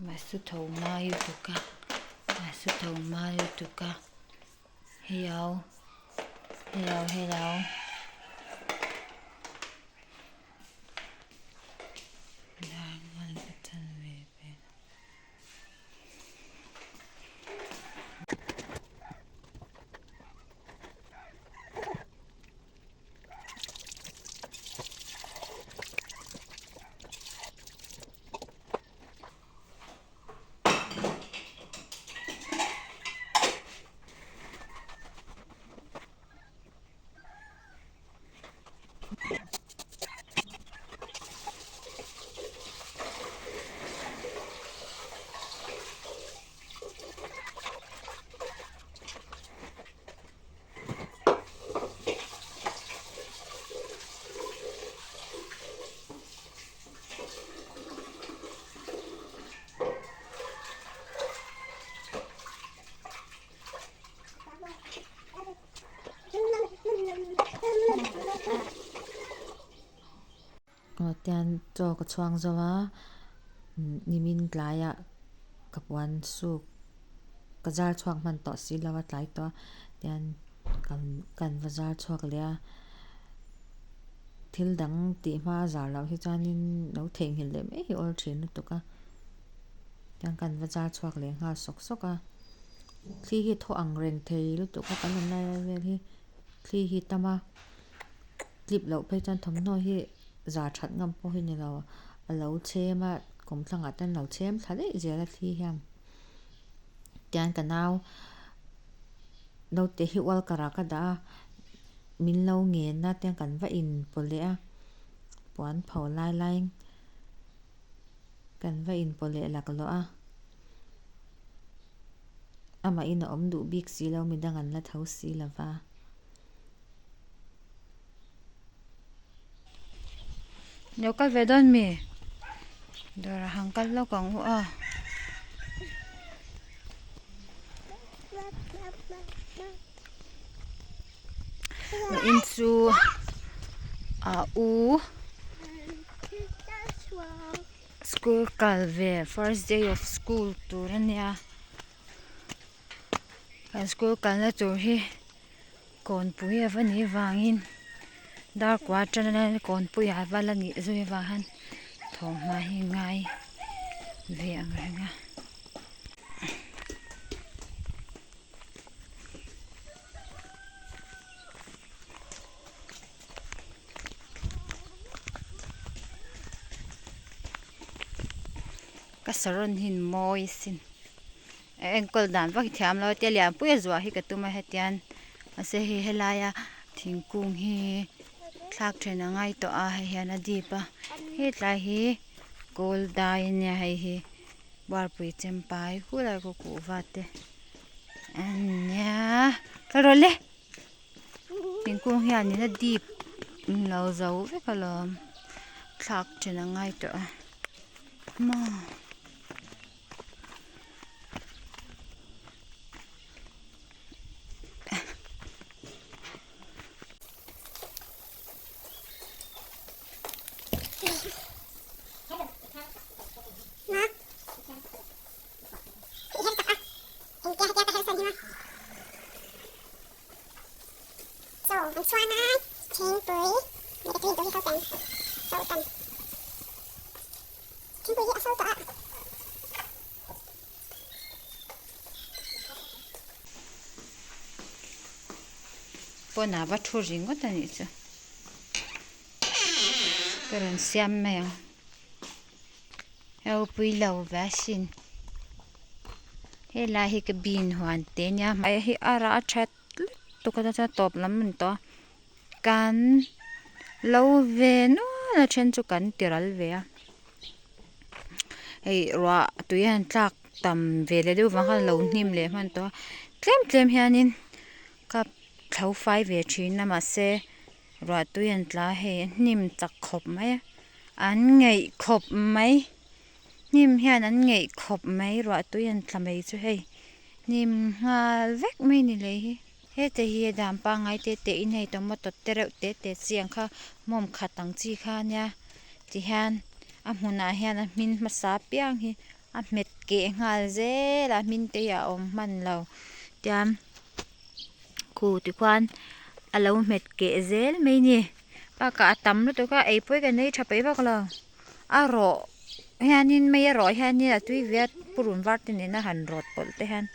Mahse tho hma lutuk a mahse tho hma lutuk a hello hello hello. Aw tian chaw ka chhuang zo a nimin tlaiah ka puan suk ka zar chhuak hman tawh si lo a tlai tawh a tian kan va zar chhuak leh a thil dang tih hma a zar loh hi chuanin lo theihnghilh leh mai hi awl thin lutuk a tian kan va zar chhuak leh nghal sawk sawk a thli hi thaw ang reng thei lutuk a kan awm lai lai vel hi thli hi tam a. Tlip loh phei chuan thawmhnaw hi zar that ngam pawh hi ni lo a lo chhem a kawmthlangah te an lo chhem thla daih zel a thli hian tian ka nau naute hi ual karah ka dah a min lo ngen a tiang kan va in pawh leh a puan pho lai laiin kan va in pawh leh laklawh a amahin a awm duh bik si lo midang an la tho si lo va. Lo kal ve dawn mi? Dawrah han kal lawk ang u a. In chu a u school kal ve first day of school tur a nia kan school kalna tur hi. Kawnpui a va nih vangin dar kua atana kawnpui ah val a nih zui avang hian thawmhnaw hi ngai ve ang reng a. Ka saron hi mawi sin. A enkawl dan vak hi thiam lo a tia lianpui a zuah hi ka tum a hetian mahse hei helaia thingkung hi thlak then a ngai tawh a hei hian a dip a hetlai hi kawl dai ania hei hi buarpui chempai khulai khaw kuhva te a nia kal rawh le thingkung hianin a dip lo zo vek alawm thlak then a ngai tawh a maw. Thingpui hi a so tawh a. Pawnah va thu ringawt a nih chu. Ka rawn siam mai ang. Ropui lo ve asin. Helai hi ka bean huan te nia. Hei hi a rah a that lutuk a chuan tawp lam a ni tawh a. Kan lo ve nual a then chu kan ti ral ve a hei ruah tui a han tlak tam ve leh deuh vang khan a lo hnim leh hman tawh a tlem tlem hianin ka thlo fai ve thin a mahse ruah tui an tla a hei a hnim chak khawp mai a an ngeih khawp mai hnim hian an ngeih khawp mai ruah tui an tla mai chu hei hnim nghal vek mai ni lei hi. Heta hi a dan pangngai te te in hei tomato te reuh te te chi ang kha hmawm khat ang chi kha ania tihian a hmunah hian a hmin hmasa piang hi. A hmet keh nghal zel a hmin te hi a awm hman lo tian khu tikhuan a lo hmet keh zel mai a ni bakah a tam lutuk a ei pawh hi kan ei tha peih vak lo a rawh hianin mai a rawh hianin a tui ve a purun var te nena han rawt pawlh te hian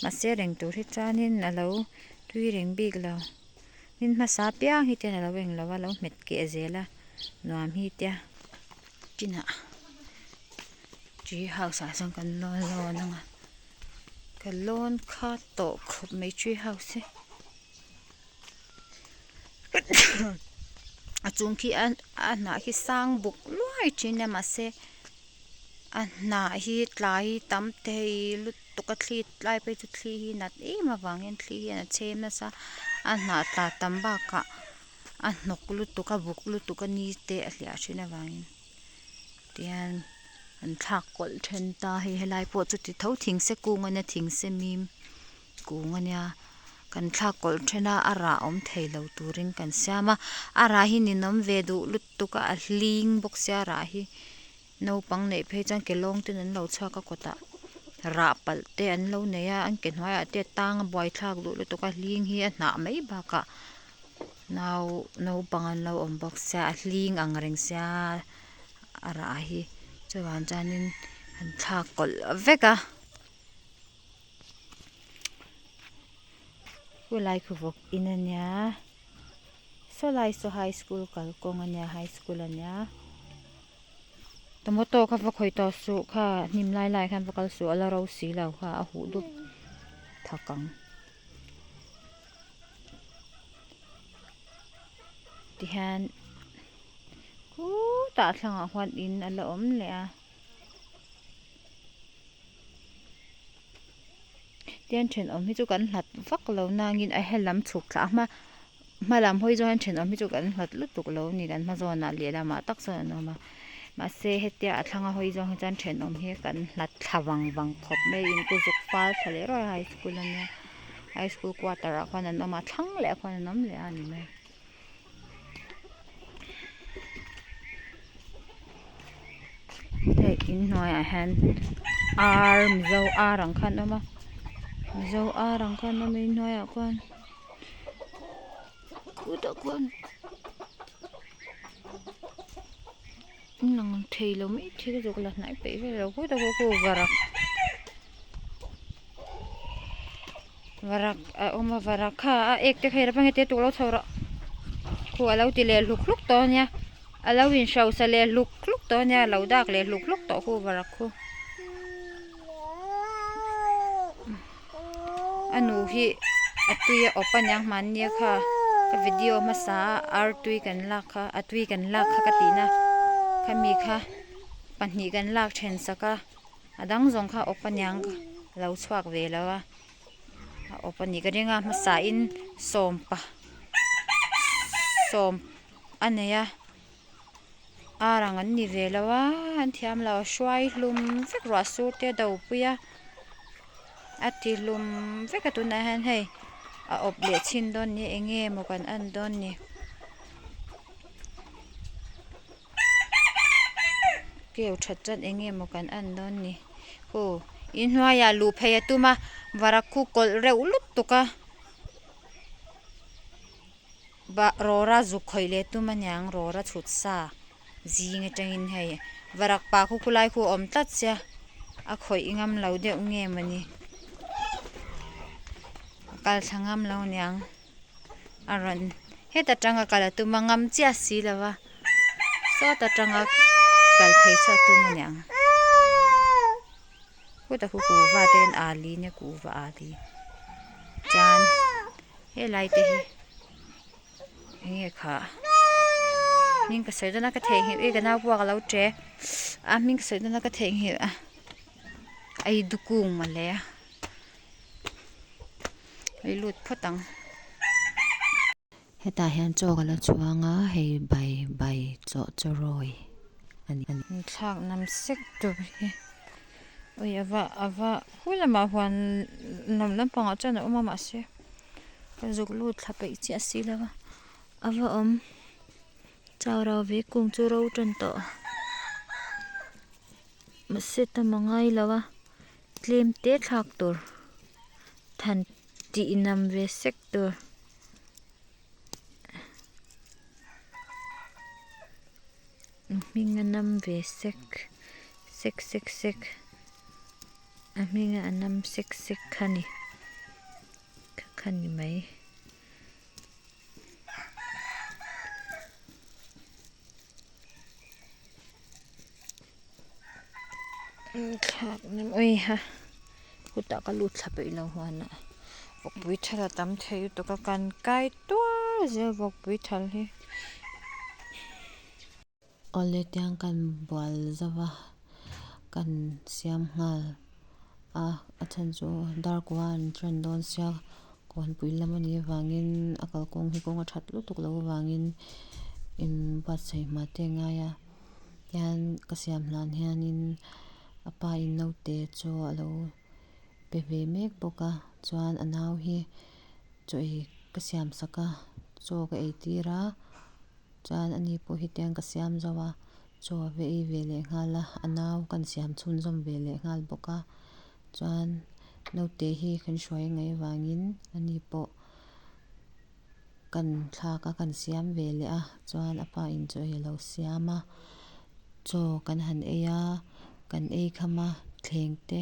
mahse reng tur hi chuanin a lo tui reng bik lo hmin hmasa apiang hi ten a lo englo a lo hmet keh zel a nuam hi tia chinah. Tree house ah sawn kan lawn lawn ang a ka lawn kha tawh khawp mai tree house hi a chung khi a a hnah khi sang buk luai thin a mahse a hnah hi tlai tam thei lutuk a thli tlai phei chu thli hi nat em avangin thli hian a chhem nasa a hnah tla tam bakah a hnawk lutuk a buk lutuk a ni te a hliah thin avangin. Tihian an thlak kawlh then ta hei helai pawh chuti tho thing se kung ania thing se mim kung ania kan thlak kawlh then a a rah awm thei lo turin kan siam a a rah hi ninawm ve duh lutuk a a hling bawk sia a rah hi naupang neih phei chuan ke lawng ten an lo chhuak a kawtah rah palh te an lo nei a an ke hnuaiah te a tang a buaithlak duh lutuk a hling hi a hnah mai bakah nau naupang an lo awm bawk sia a hling ang reng sia a rah hi chuvang chuanin an thlak kawlh vek a khulai khu vawk in a nia saw lai saw high school kalkawng a nia high school a nia tomato kha va khawi tawh suh kha hnim lai lai khan va kal suh a la ro si lo kha a huh dup thak ang. Tihian khutah thlangah khuan in a la awm leh a tihian thenawm hi chu kan hlat vak lo nangin a helam chhuk thla a hma hma lam hawi zawng hian thenawm hi chu kan hlat lutuk lo a ni kan hma zawnah lehlamah tak sawn an awm a mahse hetia a thlanga hawi zawng hi chuan thenawm hi kan hlat thla vang vang khawp mai in ku zuk fal thla leh ruai a high school ania. High school quarter ah khuan an awm a thlang leh khuan an awm leh a ni mai. Hei inhnuaiah hian ar mizo ar ang kha an awm a mizo ar ang kha an awm a inhnuaiah khuan khutah khuan an lang thei lo mai thil zuk la hnaih peih vel lo khutah khuan khu varak. Varak a awm a varak kha a ek te kha i rawp ange te tuk lo chho rawh khu a lo ti leh hluk hluk tawh ania a lo in hrosa leh hluk hluk tawh ania a lo dak leh hluk hluk tawh khu varak khu a nu hi a tui a awp aniang hmanni a kha ka video hmasa a artui kan lak kha a tui kan lak kha ka tihna khami kha pahnih kan lak then sak a. A dang zawng kha awp aniang a lo chhuak ve lo a a awp a nih ka ring a hmasa in sawmpa sawm a nei a ar ang an ni ve lo a an thiam lo a hruai hlum vek ruah sur te a do pui a a ti hlum vek a tunah hian hei a awp leh chhin dawn ni eng nge maw kan en dawn ni. Keu that chuan eng nge maw kan en dawn ni aw inhnuaiah luh phei a tum a varak khu kawlh reuh lutuk a bah rawra zuk khawih leh tum aniang rawra chhut sa zing atangin hei varak pa khu khulai khu a awm tlat sia a khawih ngam lo deuh nge mawni a kal thla ngam lo aniang. A rawn heta tanga kal a tum a ngam chiah si lo va sawta tanga kal phei chu a tum a niang khutah khu kuhva te hian ali nia kuhva ali chuan helai te hi enge kha hming ka sawi dawn a ka theihnghilh e ka nau pawh ka lo che a hming ka sawi dawn a ka theihnghilh a eidukung mawle a. Hei lut phawt ang. Hetah hian chaw ka la chhuang a, hei bai bai chaw chaw rawi a ni. Thlak nam sek tur hi ui a va a va hu lamah huan lam lampangah chuan a awm a mahse ka zuk lut thla peih chiah si lo va a va awm chau rau ve kung chu ro tan tawh. Mahse tam a ngai lo a tlem te thlak tur than tih nam ve sek tur. Hming a nam ve sek sek sek sek a hming a nam sek sek kha ni kha kha ni mai. Thlak nam awiha khutah ka lut thla peih lo huanah vawkpui thal a tam thei lutuk a kan kai tuar zel vawkpui thal hi. Awle tiang kan bual zova kan siam nghal a a chhan chu dar kua an ṭan dawn sia kawnpui lam a nih avangin a kalkawng hi kawng a ṭhat lutuk loh avangin inbuatsaih hma te a ngai a tihian ka siam hlan hianin a pa in naute chu a lo pe ve mek bawk a chuan a nau hi chaw ei ka siam sak a chaw ka ei tir a chuan ani pawh hi tiang ka siam zo a chaw a va ei ve leh nghal a a nau kan siam chhunzawm ve leh nghal bawk a chuan naute hi kan hruai ngaih avangin ani pawh kan thlak a kan siam ve leh a chuan a pa in chaw ei alo siam a chaw kan han ei a kan ei kham a thleng te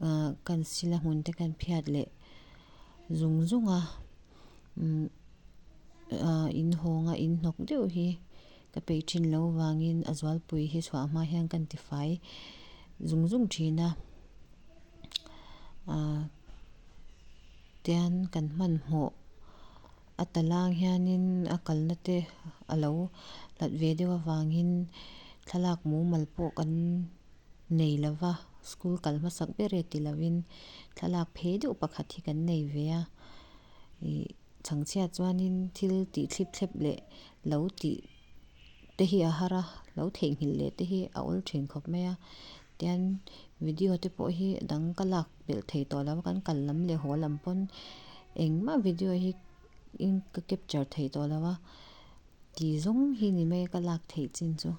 ah kan sil a hmun te kan phiat leh zung zung a umm ah in hawng a in hnawk deuh hi ka peih thin loh vangin a zualpui hi chhuah hma hian kan tifai zung zung thin a ah tian kan hmanhmawh a ta lang hianin a kalna te a lo hlat ve deuh avangin thlalak mumal pawh kan nei lova school kal hmasak ber e ti lovin thlalak phei deuh pakhat hi kan nei ve a ih chhangchhiat chuanin thil tih thlip thlep leh lo tih te hi a har a lo theihnghilh leh te hi a awl thin khawp mai a tian video te pawh hi dang ka lak belh thei tawh lo a kan kal lam leh haw lam pawn engmah video hi ka capture thei tawh lo a ti zawng hi ni mai a ka lak theih chin chu.